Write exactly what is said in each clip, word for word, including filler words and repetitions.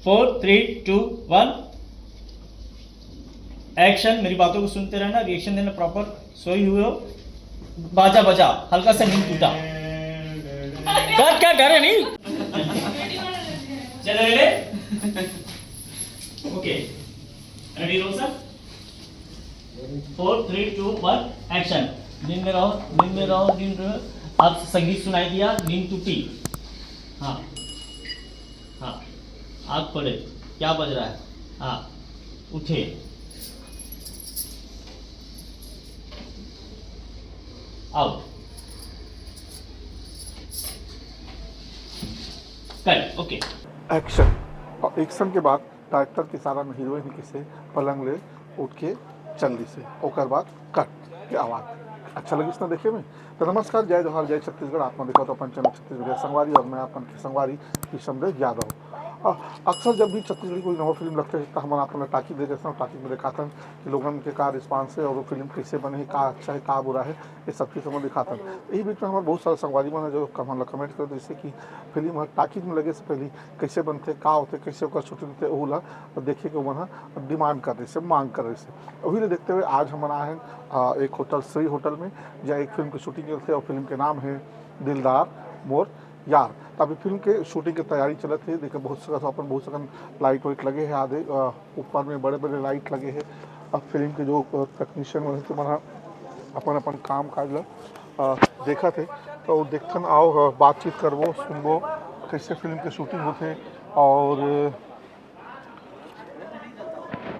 फोर, three, two, one, action. मेरी बातों को सुनते रहना, रिएक्शन देना प्रॉपर। सोई हुए हो, बाजा बजा, हल्का सा नींद टूटा। कट, कट, अरे नहीं। चलो, रेडी? ओके, रेडी रहो sir. Four, three, two, one, action. नींद में रहो, नींद में रहो, नींद में रहो। आप संगीत सुनाई दिया, नींद टूटी। हाँ, हाँ। आँख खोले, क्या बज रहा है? हाँ, उठे। आओ। कट, ओके। एक्शन। और एक्शन के बाद डायरेक्टर के इशारा में हीरोइन कइसे पलंग ले उठ के चल दिसे, ओकर बाद कट के आवाज। अच्छा लगिस ना देखे में? तो नमस्कार, जय जोहार, जय छत्तीसगढ़। आप मन देखत हो अपन चैनल छत्तीसगढ़िया संगवारी और मैं अपन के संगवारी विश्वमदेव यादव। अ, अक्सर जब भी छत्तीसगढ़ी कोई नवा फिल्म लगथे, तो हमन आप मन ला टाकी दे देथन, टाकी में दिखाथन कि लोगन के का रिस्पांस है और वो फिल्म कैसे बने है, का अच्छा है, का बुरा है, ये सब चीज हमन दिखाथन। यही बीच में हमारे बहुत सारे संगवारी मन है जो हमन ला कमेंट कर, जैसे कि फिल्म हर टाकी में लगे से पहले कैसे बनथे, का होथे, कैसे ओकर शूटिंग होथे, ओहू ला देखे के ओमन ह डिमांड कर रहिस हे, मांग कर रहिस हे। ओही ले देखते हुए आज हमन आए हैं, अ, एक होटल, श्री होटल में, जहाँ एक फिल्म की शूटिंग चलत हे और फिल्म के नाम है दिलदार मोर यार। तो अभी फिल्म के शूटिंग के तैयारी चलत हे। देखिए, बहुत सकन, अपन बहुत सकन लाइट वाइट लगे हैं आधे, अ, ऊपर में बड़े-बड़े लाइट लगे हैं। अब फिल्म के जो, अ, टेक्नीशियन मन हे, तो मन ह अपन, अपन काम काज ला, अ, देखत हे। तो देखथन, आओ, अ, बातचीत करबो, सुनबो, कैसे फिल्म के शूटिंग होथे और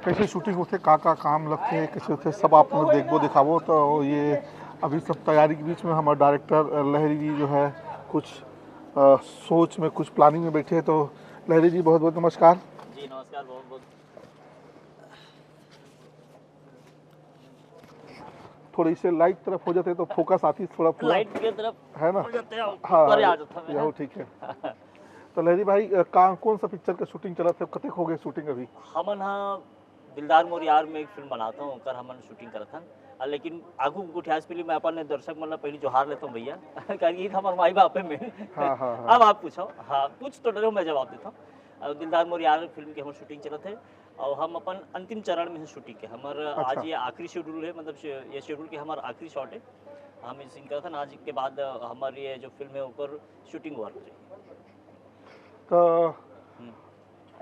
कैसे शूटिंग होथे, का का काम लगथे, कैसे होथे, सब आप लोग देखबो, दिखाबो। तो ये अभी सब तैयारी के बीच में हमारे डायरेक्टर, अ, लहरी जी जो है कुछ, अ, सोच में, कुछ प्लानिंग में बैठे हैं। तो लहरी जी, बहुत बहुत नमस्कार। जी नमस्कार, बहुत बहुत। थोड़ी से लाइट तरफ हो जाते तो फोकस आती थोड़ा पूरा। लाइट के तरफ है ना? हो जाते हैं, हाँ, ऊपर आ जाता है। यहो ठीक है। तो लहरी भाई, अ, का, कौन सा पिक्चर के शूटिंग चलत हे, कतेक हो गए शूटिंग अभी? हमन हा दिलदार मोर यार में एक फिल्म बनात हूँ, ओकर हमन शूटिंग करत हन। आ, लेकिन आगू गोठियास पहली मैं अपन दर्शक मन ला पहली जोहार लेता हूँ भैया, काहे कि हमार माई बाप है में। हाँ, हाँ, हाँ। अब आप पूछो, हाँ, कुछ तो डरो, मैं जवाब देता हूँ। अब दिलदार मोर यार फिल्म के हमर शूटिंग चलत है और हम अपन अंतिम चरण में है शूटिंग के। हमर आज अच्छा। ये आखिरी शेड्यूल है, मतलब शे-, ये शेड्यूल के हमार आखिरी शॉट है। हम ये सीन करत हन, आज के बाद हमार ये जो फिल्म है ओकर शूटिंग वर्क हो जाएगी। तो हम्म।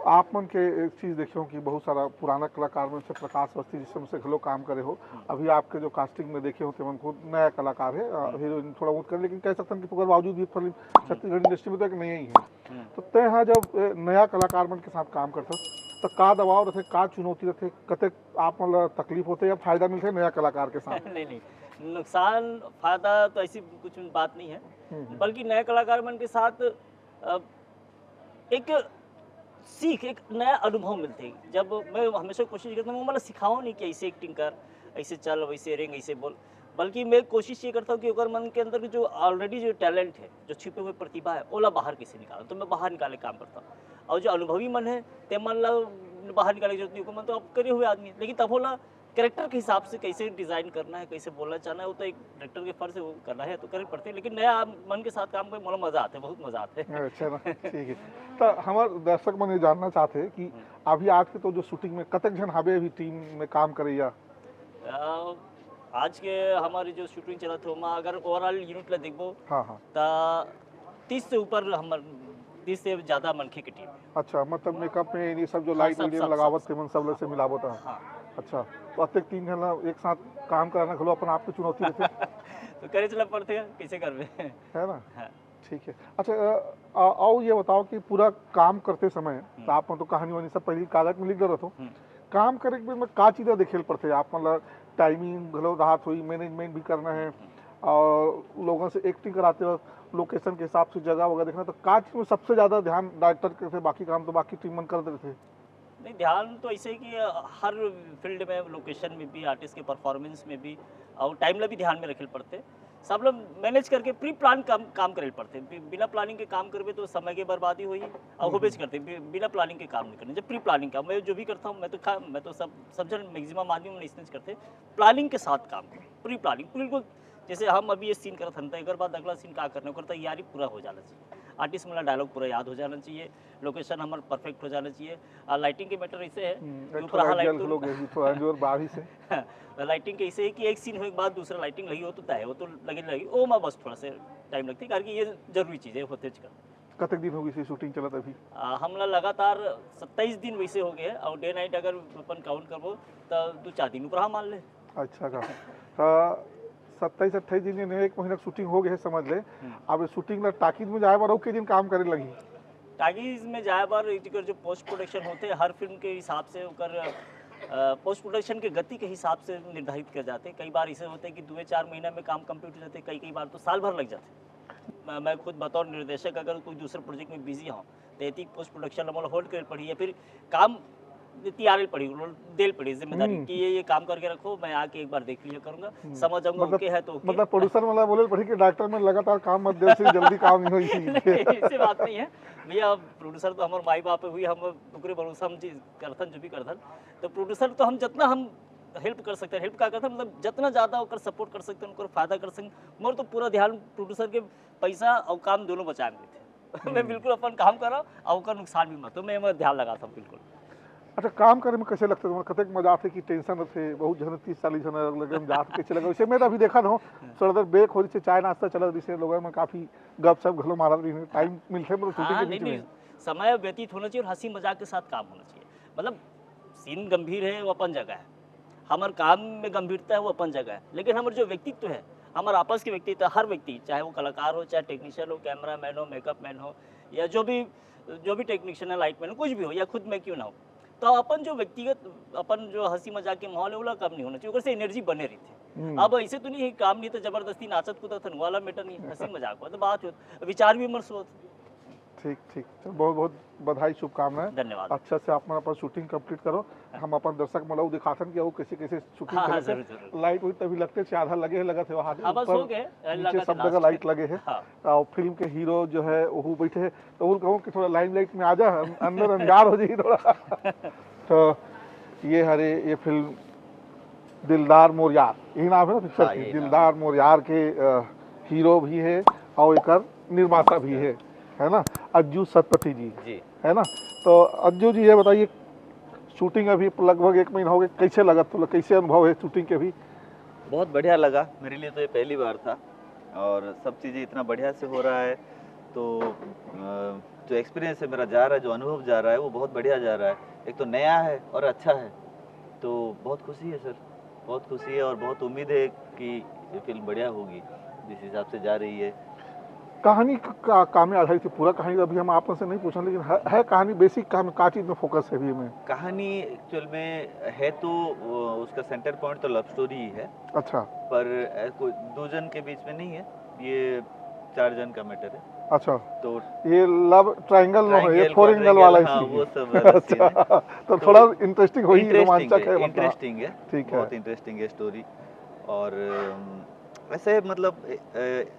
आप मन के एक चीज देखियो कि बहुत सारा पुराना कलाकार मन से, प्रकाश अवस्थी जी से, उनसे घलो काम करे हो। हम्म। अभी आपके जो कास्टिंग में देखे हो, तेमन खुद नया कलाकार है, अ, हम्म। हीरोइन थोड़ा बहुत करे, लेकिन कह सकते हैं कि ओकर बावजूद भी फिल्म हम्म। छत्तीसगढ़ इंडस्ट्री में तो एक नया ही है। हम्म। तो तय हा जब, ए, नया कलाकार मन के साथ काम करथस, तो का दबाव रथे, का चुनौती रथे, कतेक आप मन ला तकलीफ होथे या फायदा मिलथे नया कलाकार के साथ? नहीं, नहीं, नुकसान फायदा तो ऐसी कुछ बात नहीं है, हम्म, हम्म। बल्कि नया कलाकार मन के साथ, अ, एक सीख, एक नया अनुभव मिलथे। जब मैं हमेशा कोशिश करता हूँ, वो मतलब सिखाओ नहीं कि ऐसे एक्टिंग कर, ऐसे चल, वैसे रेंग, ऐसे बोल, बल्कि मैं कोशिश ये करता हूँ कि ओकर मन के अंदर जो ऑलरेडी जो टैलेंट है, जो छिपे हुए प्रतिभा है, ओला बाहर कैसे निकालो, तो मैं बाहर निकाले के काम करता हूँ। और जो अनुभवी मन है, ते मन ला बाहर निकाले की जरूरत नहीं, ओकर मन तो अब करे हुए आदमी है, लेकिन तब ओला कैरेक्टर के हिसाब से कैसे डिजाइन करना है, कैसे बोलना चाहना है, वो तो एक डायरेक्टर के फर्ज है, वो करना है तो करे पड़थे, लेकिन नया मन के साथ काम करे मोला मजा आथे, बहुत मजा आथे। अच्छा ना, ठीक है। तो हमार दर्शक मन ये जानना चाहते हैं कि हम्म। अभी आज के तो जो शूटिंग में कतक झन हावे अभी टीम में काम करैया? अ, आज के हमारी जो शूटिंग चलत हे, ओमा अगर ओवरऑल यूनिट ला देखबो, हाँ, हाँ। त तीस से ऊपर हमर, तीस से ज्यादा मनखे के टीम है। अच्छा, मतलब मेकअप में ये सब जो हाँ, लाइट सब, वाइट सब, लगावत सब, थे, मन सब लोग से मिलावत है। हाँ। अच्छा, तो अतेक तीन झन ला एक साथ काम कराना घलो अपन आप के चुनौती रथे। तो करे चला पड़थे, कैसे करबे? है ना? हाँ। ठीक है। अच्छा, अ, अ, और ये बताओ कि पूरा काम करते समय, हम्म। तो आप मन तो कहानी वानी सब पहले कागज में लिख डरत हो। हम्म। काम करे के बेर में का चीज देखे ल पड़थे? आप मतलब टाइमिंग घलो राहत होई, मैनेजमेंट भी करना है, हम्म। और लोगों से एक्टिंग कराते वक्त लोकेशन के हिसाब से जगह वगैरह देखना, तो का चीज में सबसे ज्यादा ध्यान डायरेक्टर के से, बाकी काम तो बाकी टीम मन करत रहिथे? नहीं, ध्यान तो ऐसे है कि, अ, हर फील्ड में, लोकेशन में भी, आर्टिस्ट के परफॉर्मेंस में भी, और टाइम ला भी ध्यान में रखे ल पड़थे। सब लोग मैनेज करके प्री प्लान काम, काम करे ल पड़थे। बि-, बिना प्लानिंग के काम करबे तो समय के बर्बादी होही, और हम्म, होबेच हम्म। करथे। बि-, बिना प्लानिंग के काम नहीं करना। जब प्री प्लानिंग का, मैं जो भी करता हूँ, मैं तो खा-, मैं तो सब, सब जन मैक्सिमम आदमी मन इसने करथे, प्लानिंग के साथ काम करें, प्री प्लानिंग बिल्कुल। जैसे हम अभी ये सीन करत हन, तो एकर बाद अगला सीन का करना, ओकर तैयारी पूरा हो जाना चाहिए। आर्टिस्ट मन ला डायलॉग पूरा याद हो जाना चाहिए, लोकेशन हमर परफेक्ट हो जाना चाहिए। और लाइटिंग के मैटर ऐसे है हम्म, कि एक ऊपर ठो लाइट लाइट थोड़ा जोर बारिश है। लाइटिंग के ऐसे है कि एक सीन होए के बाद दूसरा लाइटिंग लगी हो तो तय है, वो तो लगे लगी, वो में बस थोड़ा सा टाइम लगती है, कारण कि ये जरूरी चीज़ है, होते कर कतक दिन हो गई से शूटिंग चलत अभी? आ, हमला लगातार सत्ताईस दिन वैसे हो गए हैं, और डे नाइट अगर अपन काउंट करबो तो दो चार दिन ऊपर हम मान ले। अच्छा का, तो सत्ताईस अट्ठाईस दिन यानी एक महीना शूटिंग हो गए है समझ ले। अब शूटिंग ला टाकीज में जाए बर अउ के दिन काम करे लगी? टाकीज में जाए बर एकर जो पोस्ट प्रोडक्शन होते, हर फिल्म के हिसाब से ओकर पोस्ट प्रोडक्शन के गति के हिसाब से निर्धारित कर जाते। कई बार ऐसे होते कि दो चार महीना में काम कंप्लीट हो जाते, कई कई बार तो साल भर लग जाते। मैं, मैं खुद बतौर निर्देशक अगर कोई दूसरे प्रोजेक्ट में बिजी हूँ तो एती पोस्ट प्रोडक्शन मोला होल्ड करे पड़ी या फिर काम तियारे पड़ी, देल पड़ी जिम्मेदारी कि ये ये काम करके रखो, मैं आके एक बार देख लिया करूंगा, समझ जाऊंगा। मतलब- ओके है तो ओके। मतलब प्रोड्यूसर वाला बोले पड़ी कि डॉक्टर में लगातार काम मत दे, उससे जल्दी काम नहीं होई। ऐसी बात नहीं है भैया, प्रोड्यूसर तो हमारे माई बाप हुई, हम ओकरे भरोसा हम चीज करथन, जो भी करथन। तो प्रोड्यूसर तो हम जितना हम हेल्प कर सकते हैं, हेल्प का करथन, मतलब जितना ज्यादा ओकर सपोर्ट कर सकते हैं, ओकर फायदा कर सकते हैं। मोर तो पूरा ध्यान प्रोड्यूसर के पैसा और काम दोनों बचाए में देते। मैं बिल्कुल अपन काम करा और ओकर नुकसान भी मत हो, मैं एमा ध्यान लगाता हूँ बिल्कुल। अच्छा, काम करे में कैसे लगता है तुम्हारा? कतेक मजा आते कि टेंशन रहते, बहुत जन तीस चालीस जन लगे हम जात कैसे लगे? वैसे मैं तो अभी देखा ना, थोड़ा देर ब्रेक हो रही, चाय नाश्ता चलत रही, लोगों में काफी गपशप घलो मारत रही, टाइम मिलते मतलब शूटिंग हाँ, के नहीं बीच नहीं, में। समय व्यतीत होना चाहिए और हंसी मजाक के साथ काम होना चाहिए। मतलब सीन गंभीर है, वो अपन जगह है, हमार काम में गंभीरता है, वो अपन जगह है, लेकिन हमार जो व्यक्तित्व है, हमार आपस के व्यक्तित्व, हर व्यक्ति, चाहे वो कलाकार हो, चाहे टेक्नीशियन हो, कैमरा मैन हो, मेकअप मैन हो, या जो भी जो भी टेक्नीशियन है, लाइट मैन हो, कुछ भी हो, या खुद मैं क्यों ना हो, तो अपन जो व्यक्तिगत अपन जो हंसी मजाक के माहौल है, ओला कम नहीं होना चाहिए, ओकर से एनर्जी बने रहती है। हम्म। अब ऐसे तो नहीं है काम नहीं तो जबरदस्ती नाचत कूदत हन वाला मैटर नहीं, हंसी मजाक हो तो बात हो, विचार विमर्श हो। ठीक ठीक, चल, बहुत बहुत बधाई, शुभकामनाएं। धन्यवाद। अच्छा से आप मन अपन शूटिंग कंप्लीट करो, हम अपन दर्शक मन ला दिखाथन कि वो कैसे कैसे शूटिंग हाँ, हाँ, करत हे। जरूर, जरूर। लाइट वाइट तभी लगते से आधा लगे है, लगत है वहाँ हाँ, बस ऊपर हो गए, नीचे लगा सब था जगह last लाइट में। लगे है। हाँ। और फिल्म के हीरो जो है वो बैठे हैं, तो उन कहूँ कि थोड़ा लाइमलाइट में आ जा, हम अंदर अंधियार हो जाए थोड़ा। तो ये हरे ये फिल्म दिलदार मोर यार, यही नाम है ना पिक्चर हाँ, की? यही नाम है। दिलदार मोर यार के अ, हीरो भी है और एकर निर्माता भी है, है ना, अज्जू सतपथी जी, जी। है ना? तो अज्जू जी ये बताइए, शूटिंग अभी लगभग एक महीना हो गया, कैसे लगा तुला, कैसे अनुभव है शूटिंग के अभी? बहुत बढ़िया लगा, मेरे लिए तो ये पहली बार था और सब चीज़ें इतना बढ़िया से हो रहा है, तो अ, जो एक्सपीरियंस है मेरा जा रहा है, जो अनुभव जा रहा है वो बहुत बढ़िया जा रहा है। एक तो नया है और अच्छा है, तो बहुत खुशी है सर, बहुत खुशी है और बहुत उम्मीद है कि ये फिल्म बढ़िया होगी जिस हिसाब से जा रही है। कहानी क- का, काम में आधारित है पूरा कहानी, अभी हम आप से नहीं पूछा, लेकिन है, है कहानी बेसिक काम का चीज़ में फोकस है अभी में? कहानी एक्चुअल में है तो वो, उसका सेंटर पॉइंट तो लव स्टोरी ही है, अच्छा, पर ऐ- कोई दो जन के बीच में नहीं है, ये चार जन का मैटर है। अच्छा, तो ये लव ट्रायंगल में है, ये ट्रायंगल, फोर एंगल क्वाड्रिंगल, वाला हाँ, इसलिए। वो सब वाला सीन है। अच्छा, तो थोड़ा इंटरेस्टिंग वही, इंटरेस्टिंग रोमांचक है, है, मतलब। इंटरेस्टिंग है, ठीक है। बहुत इंटरेस्टिंग है स्टोरी। और अम, ऐसे मतलब ए- ए-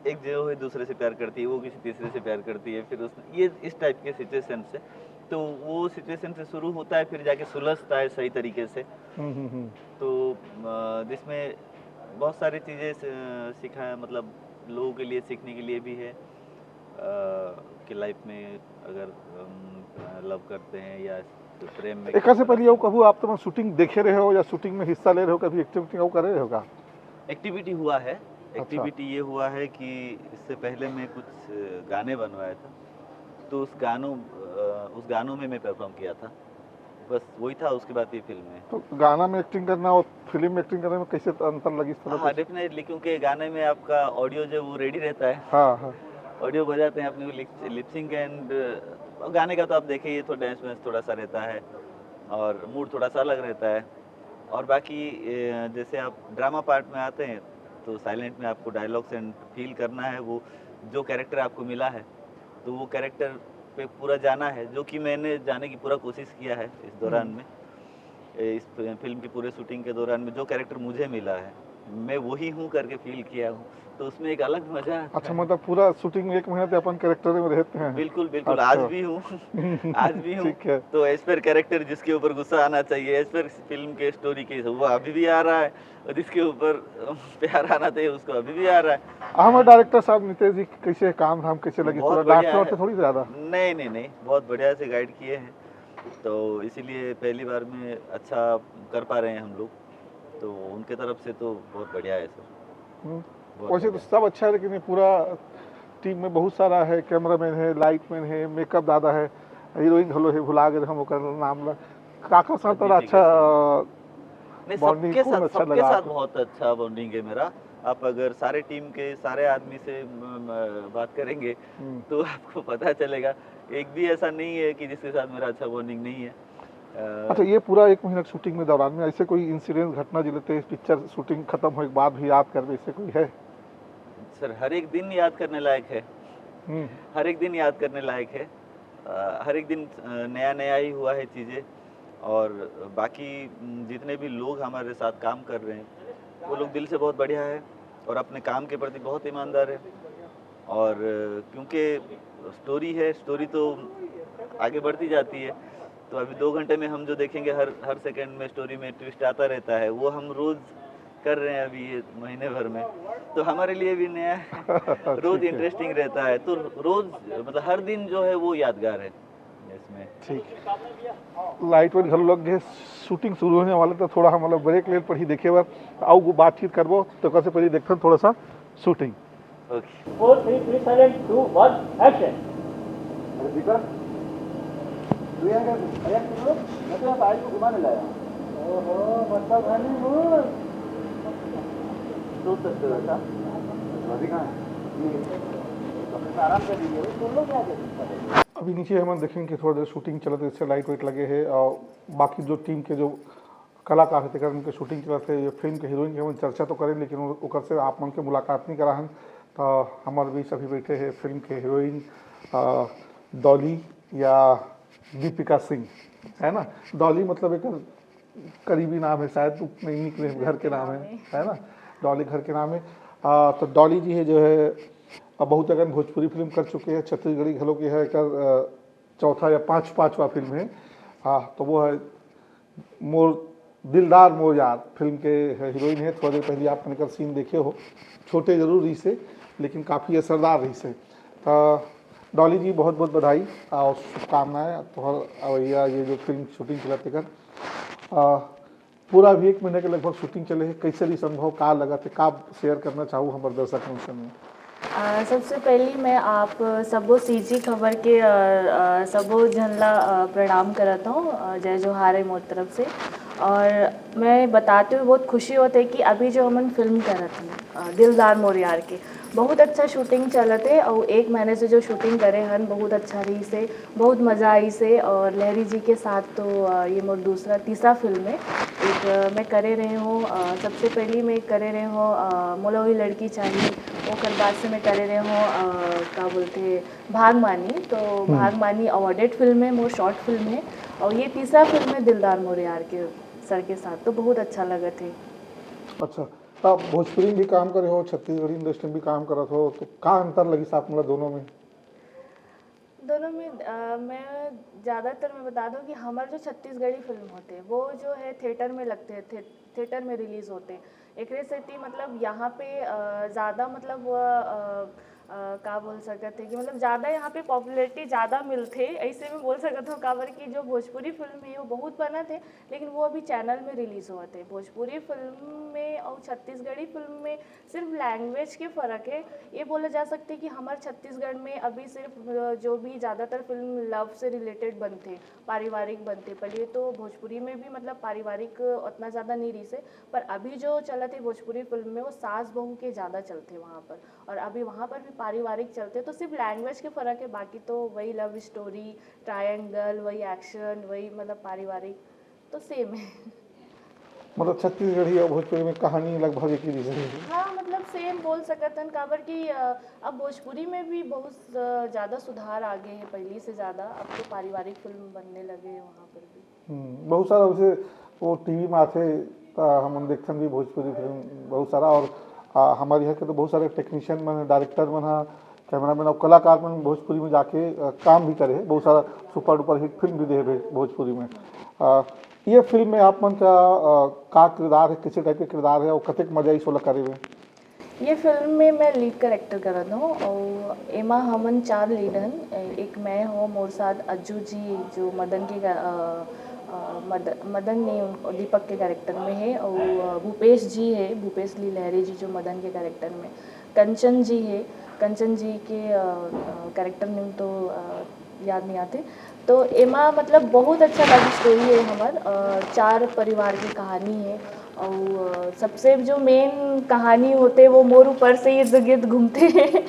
एक जो है दूसरे से प्यार करती है, वो किसी तीसरे से प्यार करती है, फिर उस ये इस टाइप के सिचुएशन से, तो वो सिचुएशन से शुरू होता है, फिर जाके सुलझता है सही तरीके से। हम्म, हम्म, हम्म। तो अ, जिसमें बहुत सारी चीज़ें स- सीखा है, मतलब लोगों के लिए सीखने के लिए भी है अ, कि लाइफ में अगर हम लव करते हैं या प्रेम में एक से पहले ये कहूँ, आप तो शूटिंग देखे रहे हो या शूटिंग में हिस्सा ले रहे हो, कभी एक्टिंग वो करे रहे हो का? एक्टिविटी हुआ है। एक्टिविटी ये हुआ है कि इससे पहले मैं कुछ गाने बनवाया था, तो उस गानों अ, उस गानों में मैं परफॉर्म किया था, बस वही था। उसके बाद ये फिल्म में तो गाना में एक्टिंग करना और फिल्म में एक्टिंग करने में कैसे अंतर लगी इस तरह हाँ, डेफिनेटली, क्योंकि गाने में आपका ऑडियो जो वो रेडी रहता है, हाँ हाँ। ऑडियो बजाते हैं अपने लिपसिंग एंड गाने का तो आप देखिए, ये तो डांस में थोड़ा सा रहता है और मूड थोड़ा सा अलग रहता है। और बाकी ए, जैसे आप ड्रामा पार्ट में आते हैं तो साइलेंट में आपको डायलॉग्स एंड फील करना है, वो जो कैरेक्टर आपको मिला है तो वो कैरेक्टर पे पूरा जाना है, जो कि मैंने जाने की पूरा कोशिश किया है इस दौरान में। ए, इस फि- फिल्म की पूरे शूटिंग के दौरान में जो कैरेक्टर मुझे मिला है मैं वही हूँ करके फील किया हूँ, तो उसमें एक अलग मजा आता अच्छा, है। मतलब पूरा शूटिंग में एक महीना तो अपन कैरेक्टर में रहते हैं। बिल्कुल बिल्कुल। अच्छा। आज भी हूँ। आज भी हूँ। ठीक है। तो एज पर कैरेक्टर जिसके ऊपर गुस्सा आना चाहिए, एज पर फिल्म के स्टोरी के, वो अभी भी आ रहा है, और जिसके ऊपर प्यार आना चाहिए, उसको अभी भी आ रहा है। हमारे डायरेक्टर साहब नितेश जी, कैसे है काम धाम, कैसे लगे? बहुत थोड़ा बढ़िया डांटते है। वाटते थोड़ी ज़्यादा? नहीं नहीं नहीं, बहुत बढ़िया से गाइड किए हैं, तो इसीलिए पहली बार में अच्छा कर पा रहे हैं हम लोग, तो उनके तरफ से तो बहुत बढ़िया है सर। हम्म। बहुत वैसे तो बढ़िया। सब अच्छा है, लेकिन ये पूरा टीम में बहुत सारा है, कैमरामैन है, लाइटमैन है, मेकअप दादा है, हीरोइन घलो है, भुला गए हम ओकर नाम ला। काकर साथ थोड़ा दीपिका अच्छा नहीं, bonding सबके खूब साथ, अच्छा सबके लगा साथ आपको? बहुत अच्छा बॉन्डिंग है मेरा। आप अगर सारे टीम के सारे आदमी से म, म, बात करेंगे, हम्म। तो आपको पता चलेगा, एक भी ऐसा नहीं है कि जिसके साथ मेरा अच्छा बॉन्डिंग नहीं है। अ, अच्छा, ये पूरा एक महीना की शूटिंग में दौरान में ऐसे कोई इंसिडेंट, घटना जिलते पिक्चर शूटिंग खत्म होने के बाद भी याद करबे, ऐसे कोई है? सर, हर एक दिन याद करने लायक है। हम्म। हर एक दिन याद करने लायक है। अ, हर एक दिन अ, नया नया ही हुआ है चीज़ें। और बाकी म, जितने भी लोग हमारे साथ काम कर रहे हैं, वो लोग दिल से बहुत बढ़िया है और अपने काम के प्रति बहुत ईमानदार है। और अ, क्योंकि स्टोरी है, स्टोरी तो आगे बढ़ती जाती है, तो अभी दो घंटे में हम जो देखेंगे, हर हर सेकंड में स्टोरी में ट्विस्ट आता रहता है, वो हम रोज़ कर रहे हैं अभी ये महीने भर में, तो हमारे लिए भी नया है। रोज़ ठीक है। इंटरेस्टिंग रहता है, तो रोज़, मतलब, हर दिन जो है वो यादगार है इसमें। ठीक। लाइट वाइट घलो लग गए, शूटिंग शुरू होने वाले, तो थोड़ा हम मतलब ब्रेक ले पड़ी देखे बर, आओ वो बातचीत करबो। तो ओकर से पहले देखथन थोड़ा सा शूटिंग। ओके। Four, three, three, silent, two, one, action. अरे दीपक, तू यहाँ क्या? अरे यार, तुम लोग, मैं तो यहाँ पायल को घुमाने लाया हूँ। ओहो, मतलब हनीमून। सोच सकते हो ऐसा। भाभी कहाँ है? नहीं। तो अपने से आराम कर लीजिए। तुम लोग क्या कर सकते हो? अभी नीचे हमन देखेंगे कि थोड़ा देर शूटिंग चलत, जैसे लाइट वाइट लगे है और बाकी जो टीम के जो कलाकार है, तेकर उनके शूटिंग चलत है। ये फिल्म के हीरोइन के हमन चर्चा तो करें, लेकिन ओ-, ओकर से आप मन के मुलाकात नहीं करा हन। तो हमारे बीच अभी बैठे हैं फिल्म के हीरोइन, अ, डॉली या दीपिका सिंह, है ना? डॉली मतलब एक करीबी नाम है शायद, उतने ही निकले घर के नाम है, है ना? डॉली घर के नाम है। आ, तो डॉली जी है जो है, अब बहुत अकन भोजपुरी फिल्म कर चुके हैं, छत्तीसगढ़ी घलो के है, एकर, अ, चौथा या पाँच, पाँचवा फिल्म है। हाँ, तो वो है मोर दिलदार मोर यार फिल्म के हीरोइन है। थोड़ा देर पहले आप एकर सीन देखे हो, छोटे जरूर रही से, लेकिन काफ़ी असरदार रही से। तो डॉली जी, बहुत बहुत बधाई और शुभकामनाएं तोहर अवैया ये जो फिल्म शूटिंग चलत एकर। आ, पूरा अभी एक महीने के लगभग शूटिंग चले है, कैसे रही अनुभव, का लगत है, का शेयर करना चाहू हमर दर्शक मन से? अ, सबसे पहली मैं आप सबो सीजी खबर के, अ, अ, सबो झन ला, अ, प्रणाम करत हूँ, अ, जय जोहार है मोर तरफ से। और मैं बताते हुए बहुत खुशी होत है कि अभी जो हमन फिल्म करत हन, अ, दिलदार मोर यार के, बहुत अच्छा शूटिंग चलत है और एक महीने से जो शूटिंग करे हन बहुत अच्छा रही से, बहुत मज़ा आई से। और लहरी जी के साथ तो, अ, ये मोर दूसरा, तीसरा फिल्म है। एक, अ, मैं करे रहे हूँ, अ, सबसे पहली मैं करे रहे हूँ, अ, मोला वही लड़की चाहिए। ओकर बाद से मैं करे रहे हूँ, अ, का बोलते हैं, भागमानी। तो भागमानी अवार्डेड फिल्म है, मोर शॉर्ट फिल्म है। और ये तीसरा फिल्म है दिलदार मोर यार के सर के साथ, तो बहुत अच्छा लगत है। अच्छा, तो आप भोजपुरी में भी काम करे हो, छत्तीसगढ़ी इंडस्ट्री में भी काम करत हो, तो का अंतर लगिस आप मतलब दोनों में? दोनों में, अ, मैं ज़्यादातर मैं बता दूं कि हमारे जो छत्तीसगढ़ी फिल्म होते हैं, वो जो है थिएटर में लगते हैं, थे-, थिएटर में रिलीज होते हैं। एकरे सेती मतलब यहाँ पे, अ, ज़्यादा मतलब वो, अ, अ, का बोल सकत है कि मतलब ज़्यादा यहाँ पे पॉपुलैरिटी ज़्यादा मिलथे, ऐसे मैं बोल सकत हूँ, काबर कि जो भोजपुरी फिल्म है वो बहुत बनत है, लेकिन वो अभी चैनल में रिलीज होत है। भोजपुरी फिल्म में और छत्तीसगढ़ी फिल्म में सिर्फ लैंग्वेज के फ़र्क है। ये बोला जा सकता है कि हमारे छत्तीसगढ़ में अभी सिर्फ, अ, जो भी ज़्यादातर फिल्म लव से रिलेटेड बनते, पारिवारिक बनते। पहले तो भोजपुरी में भी मतलब पारिवारिक उतना ज़्यादा नहीं रही से, पर अभी जो चलत है भोजपुरी फिल्म में, वो सास बहू के ज़्यादा चलते वहाँ पर, और अभी वहाँ पर भी पारिवारिक चलते। तो सिर्फ लैंग्वेज के फ़र्क है, बाकी तो वही लव स्टोरी, ट्रायंगल, वही एक्शन, वही मतलब पारिवारिक, तो सेम है। मतलब छत्तीसगढ़ी और भोजपुरी में कहानी लगभग एक ही जैसे है। हाँ, मतलब सेम बोल सकत हन, काबर कि अ, अब भोजपुरी में भी बहुत ज- ज्यादा सुधार आ गए है पहली से ज्यादा। अब तो पारिवारिक फिल्म बनने लगे हैं वहाँ पर भी। हम्म, बहुत सारा वैसे वो टीवी में आथे, त हमन देखथन भी भोजपुरी फिल्म बहुत सारा। और आ, हमारे यहाँ के तो बहुत सारे टेक्नीशियन मन, डायरेक्टर मन हा, कैमरामैन और कलाकार मन भोजपुरी में जाके आ, काम भी करे हैं। बहुत सारा सुपर डुपर हिट फिल्म भी दे हैं भोजपुरी में। आ, ये फिल्म में आप मन का आ, का किरदार है, किस टाइप के किरदार है और कतेक मजा इस वाला करे में? ये फिल्म में मैं लीड कैरेक्टर करत हूँ और एमा हमन चार लीड हन। एक मैं हूँ, मोर साथ अज्जू जी जो मदन के गा- अ, अ, मद, मदन नहीं, उन दीपक के कैरेक्टर में है, और अ, भूपेश जी है, भूपेश लीलहरी जी जो मदन के कैरेक्टर में, कंचन जी है, कंचन जी के कैरेक्टर नेम तो अ, याद नहीं आते। तो एमा मतलब बहुत अच्छा लव स्टोरी है हमर, अ, चार परिवार की कहानी है। और अ, सबसे जो मेन कहानी होते वो मोर ऊपर से इर्द गिर्द घूमते हैं।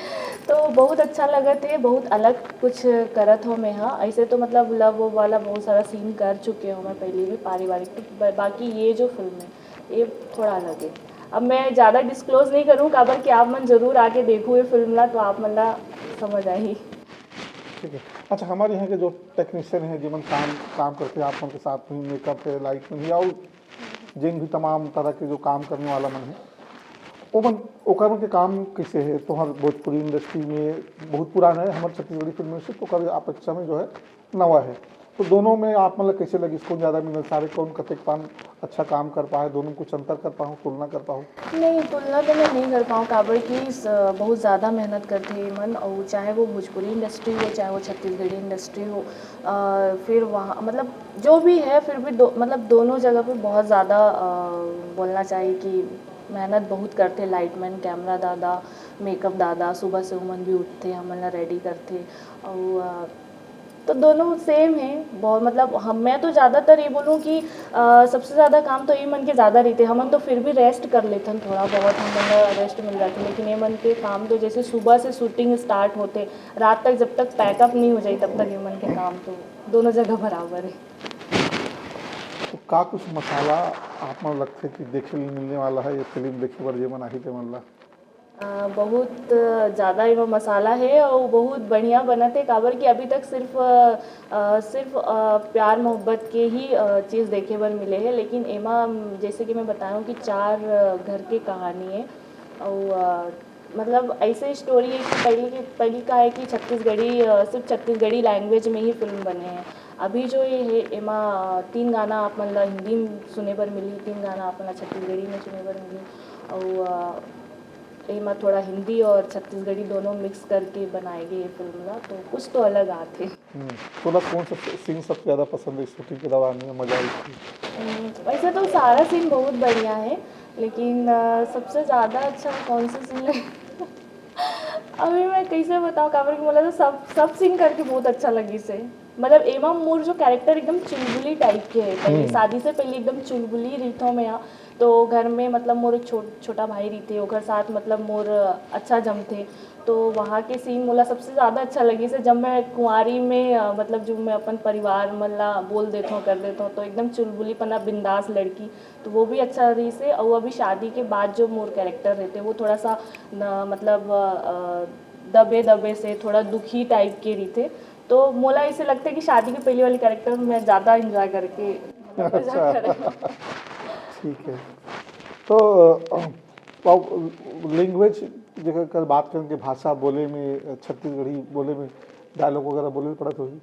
तो बहुत अच्छा लगत है, बहुत अलग कुछ करत हो मैं। हाँ, ऐसे तो मतलब लव वाला बहुत सारा सीन कर चुके हो मैं पहले भी पारिवारिक, तो ब- बाकी ये जो फिल्म है ये थोड़ा अलग है। अब मैं ज़्यादा डिस्क्लोज नहीं करूँ, काबर कि आप मन जरूर आके देखू ये फिल्म ला, तो आप मन ला समझ आही। ठीक है। अच्छा, हमारे यहाँ के जो टेक्नीशियन है, जिमन काम काम करते हैं आप मन के साथ में, मेकअप है, लाइट में भी, और जिन भी तमाम तरह के जो काम करने वाला मन है, ओमन ओकर मन के काम कैसे है? तुम्हार भोजपुरी इंडस्ट्री में बहुत पुराना है, हमारे छत्तीसगढ़ी फिल्म इंडस्ट्री तो ओकर अपेक्षा में जो है नवा है। तो दोनों में आप मतलब कैसे लगिस, कौन ज़्यादा मिलनसार है, कौन कतेक पान अच्छा काम कर पाए, दोनों में कुछ अंतर कर पाओ, तुलना कर पाओ? नहीं, तुलना तो मैं नहीं कर पाऊँ, काबर कि स- बहुत ज़्यादा मेहनत करते हैं मन, और चाहे वो भोजपुरी इंडस्ट्री हो, चाहे वो छत्तीसगढ़ी इंडस्ट्री हो, अ, फिर वहाँ मतलब जो भी है, फिर भी दो मतलब दोनों जगह पे बहुत ज़्यादा अ, बोलना चाहिए कि मेहनत बहुत करते। लाइटमैन, कैमरा दादा, मेकअप दादा, सुबह से उमन भी उठते, हमन ला रेडी करते, और अ, तो दोनों सेम है बहुत। मतलब हम, मैं तो ज़्यादातर ये बोलूँ कि अ, सबसे ज़्यादा काम तो ये मन के ज़्यादा रहिथे। हमन तो फिर भी रेस्ट कर लेथन, थोड़ा बहुत हमन ला रेस्ट मिल जाथे, लेकिन ये मन के काम तो जैसे सुबह से शूटिंग स्टार्ट होते, रात तक जब तक पैकअप नहीं हो जाए तब तक ये मन के काम तो दोनों जगह बराबर है। तो का कुछ मसाला आप मन लगथे कि देखे ले मिलने वाला है ये फिल्म देखे बर, जे मन आही ते मन ला? अ, बहुत ज़्यादा एमा मसाला है और बहुत बढ़िया बनत है, काबर कि अभी तक सिर्फ अ, सिर्फ अ, प्यार मोहब्बत के ही अ, चीज़ देखे बर मिले है। लेकिन एमा जैसे कि मैं बताया हूँ कि चार अ, घर के कहानी है और अ, मतलब ऐसे स्टोरी है कि पहली के पहली का है कि छत्तीसगढ़ी अ, सिर्फ छत्तीसगढ़ी लैंग्वेज में ही फिल्म बने हैं। अभी जो ये है एमा तीन गाना आप मन ला हिंदी में सुने बर मिली, तीन गाना आप मन ला छत्तीसगढ़ी में सुने बर मिली और अ, एमा थोड़ा हिंदी और छत्तीसगढ़ी दोनों मिक्स करके बनाए गए ये फिल्म ला, तो कुछ तो अलग आथे। हम्म, तोला कौन सा सीन सबसे ज़्यादा पसंद है शूटिंग के दौरान में, मज़ा आई थी? हम्म, वैसे तो सारा सीन बहुत बढ़िया है, लेकिन अ, सबसे ज़्यादा अच्छा कौन सा सीन है? अभी मैं कैसे बताऊँ, काबर कि मोला तो सब सब सीन करके बहुत अच्छा लगिस है। मतलब एमा मोर जो कैरेक्टर एकदम चुलबुली टाइप के है, पहले शादी से पहले एकदम चुलबुली रहिथों मैं यहाँ। तो घर में मतलब मोर एक छोट छोटा भाई रहिथे, ओकर साथ मतलब मोर अच्छा जमथे। तो वहाँ के सीन मोला सबसे ज़्यादा अच्छा लगिस है जब मैं कुंवारी में अ, मतलब जो मैं अपन परिवार मन ला बोल देथों, कर देथों, तो एकदम चुलबुली पना, बिंदास लड़की, तो वो भी अच्छा रहिस है। और अभी शादी के बाद जो मोर कैरेक्टर रहिथे वो थोड़ा सा न, मतलब अ, दबे दबे से थोड़ा दुखी टाइप के रहिथे। तो मोला ऐसे लगता है कि शादी के पहले वाली कैरेक्टर में ज़्यादा एंजॉय करके मजा अच्छा। करे। ठीक है। तो लैंग्वेज, जेकर कर बात करें कि भाषा बोले में, छत्तीसगढ़ी बोले में, डायलॉग वगैरह बोले में पड़त होही?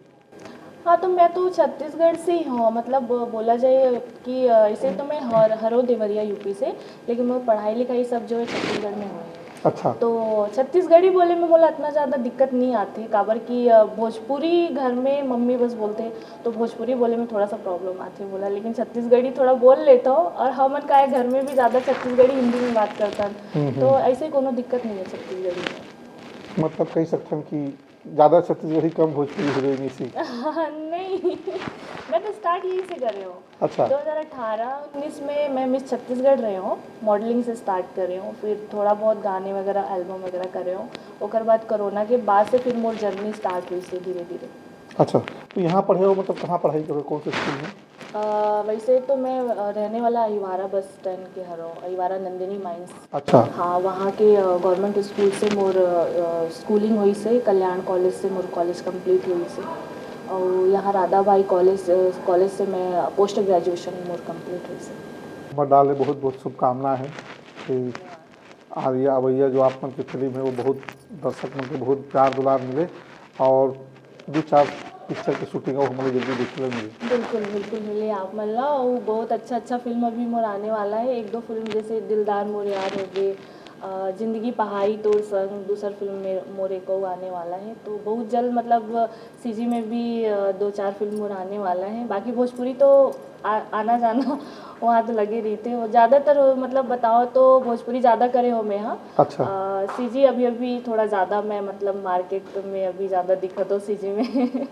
हाँ, तो मैं तो छत्तीसगढ़ से ही हूँ, मतलब बोला जाए कि अ, ऐसे तो मैं हर हरो देवरिया यूपी से, लेकिन मोर पढ़ाई लिखाई सब जो है छत्तीसगढ़ में हुए है। अच्छा। तो छत्तीसगढ़ी बोले में मोला इतना ज़्यादा दिक्कत नहीं आती, काबर कि अ, भोजपुरी घर में मम्मी बस बोलते हैं, तो भोजपुरी बोले में थोड़ा सा प्रॉब्लम आती है बोला, लेकिन छत्तीसगढ़ी थोड़ा बोल लेता हूँ और हमन का है घर में भी ज़्यादा छत्तीसगढ़ी हिंदी में बात करता है, तो ऐसे कोनो दिक्कत नहीं है छत्तीसगढ़ी में। मतलब कह सकते हैं कि ज़्यादा छत्तीसगढ़ी कम भोजपुरी हो जाएगी इसी। नहीं, मैं तो स्टार्ट यहीं से कर रही हूँ। अच्छा। दो हज़ार अठारह उन्नीस में मैं मिस छत्तीसगढ़ रही हूँ, मॉडलिंग से स्टार्ट कर रही हूँ, फिर थोड़ा बहुत गाने वगैरह, एल्बम वगैरह कर रही हूँ। ओकर बाद कोरोना के बाद से फिर मोर जर्नी स्टार्ट हुई से धीरे धीरे। अच्छा, तो यहाँ पढ़े हो, मतलब कहाँ पढ़ाई करो, कौन से स्कूल में? अ, वैसे तो मैं, अ, रहने वाला अहिवारा बस स्टैंड के हरो, अहिवारा नंदिनी माइंस। अच्छा। हाँ, वहाँ के गवर्नमेंट स्कूल से मोर स्कूलिंग होइस हे, कल्याण कॉलेज से मोर कॉलेज कंप्लीट होइस हे, और यहाँ राधाबाई कॉलेज कॉलेज से मैं पोस्ट ग्रेजुएशन मोर कंप्लीट होइस हे। हमर डाल ले बहुत बहुत शुभकामना है कि आगे अवैया जो आप मन के फिल्म है वो बहुत दर्शक मन के बहुत प्यार दुलार मिले और दो चार पिक्चर के शूटिंग और हमन ला जल्दी देखे ला मिले। बिल्कुल बिल्कुल मिले आप मन ला। और बहुत अच्छा अच्छा फिल्म अभी मोर आने वाला है, एक दो फिल्म जैसे दिलदार मोर यार हो गए, अ, जिंदगी पहाई तोर संग, दूसर फिल्म में मोर एक और आने वाला है। तो बहुत जल्द मतलब सीजी में भी अ, दो चार फिल्म मोर आने वाला है। बाकी भोजपुरी तो आ, आना जाना वहाँ तो लगे रहिथे। वो ज़्यादातर मतलब बताओ तो भोजपुरी ज़्यादा करे हो मैं, हाँ। अच्छा। सीजी अभी अभी थोड़ा ज़्यादा मैं मतलब मार्केट में अभी ज़्यादा दिखत हो सीजी में।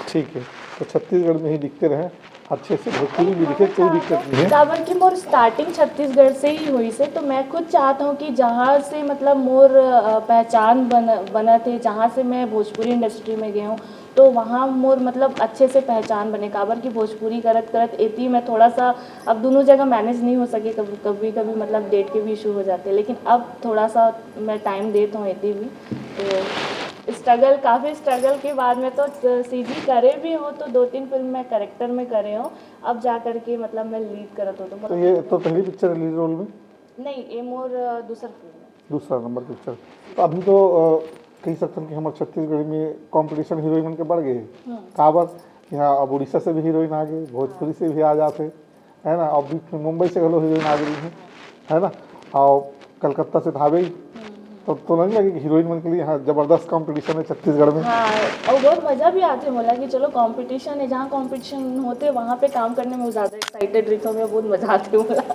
ठीक है, तो छत्तीसगढ़ में ही दिखते रहे, अच्छे से भोजपुरी भी दिखे, कोई दिक्कत नहीं है। काबर कि मोर स्टार्टिंग छत्तीसगढ़ से ही होइस हे, तो मैं खुद चाहत हूँ कि जहाँ से मतलब मोर अ, पहचान बन बनत हे, जहाँ से मैं भोजपुरी इंडस्ट्री में गए हूँ, तो वहाँ मोर मतलब अच्छे से पहचान बने। काबर कि भोजपुरी करत करत एती मैं थोड़ा सा, अब दोनों जगह मैनेज नहीं हो सके, कभी कभी कभी मतलब डेट के भी इशू हो जाते हैं, लेकिन अब थोड़ा सा मैं टाइम देत हूँ एती भी। तो स्ट्रगल, काफ़ी स्ट्रगल के बाद में तो सीजी करे भी हूँ, तो दो तीन फिल्म मैं कैरेक्टर में करे हूँ, अब जा करके मतलब मैं लीड करत हूँ। तो तो ये तो पहली पिक्चर है लीड रोल में? नहीं, ये मोर अ, दूसर फिल्म है। दूसरा नंबर पिक्चर। तो अभी तो अ, कही सकथन कि हमर छत्तीसगढ़ में कंपटीशन हीरोइन मन के बढ़ गए हे। काबर यहाँ अब उड़ीसा से भी हीरोइन आ गई, भोजपुरी से भी आ जाते, है ना। अब बीच में मुंबई से घलो हीरोइन आ गई है, है ना। और कलकत्ता से धावे ही। तो, तो नहीं लगे कि हीरोइन मन के लिए यहाँ जबरदस्त कंपटीशन है छत्तीसगढ़ में? हाँ, और बहुत मज़ा भी आते मोला कि चलो कंपटीशन है, जहाँ कंपटीशन होते वहाँ पे काम करने में ज़्यादा एक्साइटेड रही, तो मैं बहुत मज़ा आते मोला।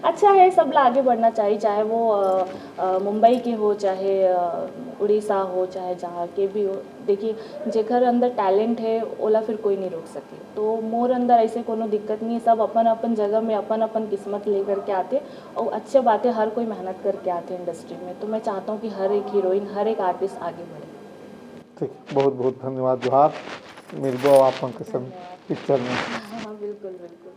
अच्छा है, सब ला आगे बढ़ना चाहिए, चाहे वो अ, अ, मुंबई के हो, चाहे अ, उड़ीसा हो, चाहे जहाँ के भी हो। देखिए, जेकर अंदर टैलेंट है, ओला फिर कोई नहीं रोक सके। तो मोर अंदर ऐसे कोनो दिक्कत नहीं है, सब अपन अपन जगह में अपन अपन किस्मत लेकर के आते। और अच्छी बात है, हर कोई मेहनत करके आते हैं इंडस्ट्री में। तो मैं चाहता हूँ कि हर एक हीरोइन, हर एक आर्टिस्ट आगे बढ़े। ठीक, बहुत बहुत धन्यवाद। जोहार, मिलबो आप मन के संग पिक्चर में। हाँ, बिल्कुल बिल्कुल।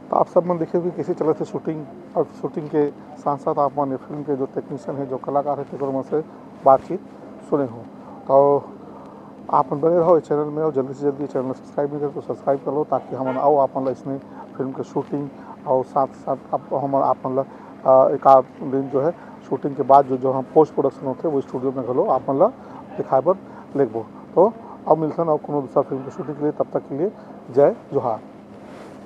तो आप सब मन देखे कि कैसे चलत हे शूटिंग, और शूटिंग के साथ साथ आप मन ये फिल्म के जो टेक्नीशियन है, जो कलाकार है, तेकर मन से बातचीत सुने हो। तो आप मन बने रहो इस चैनल में, और जल्दी से जल्दी चैनल सब्सक्राइब नहीं करे तो सब्सक्राइब कर लो, ताकि हमन आओ आप मन ला इसने फिल्म के शूटिंग और साथ साथ आप हमन आप मन ला अ, एक आध दिन जो है शूटिंग के बाद जो जो हम पोस्ट प्रोडक्शन होते वो स्टूडियो में घलो आप मन ला दिखाए बर लेगबो। तो अब मिलथन और कोनो दूसरा फिल्म के शूटिंग के लिए, तब तक के लिए जय जोहार।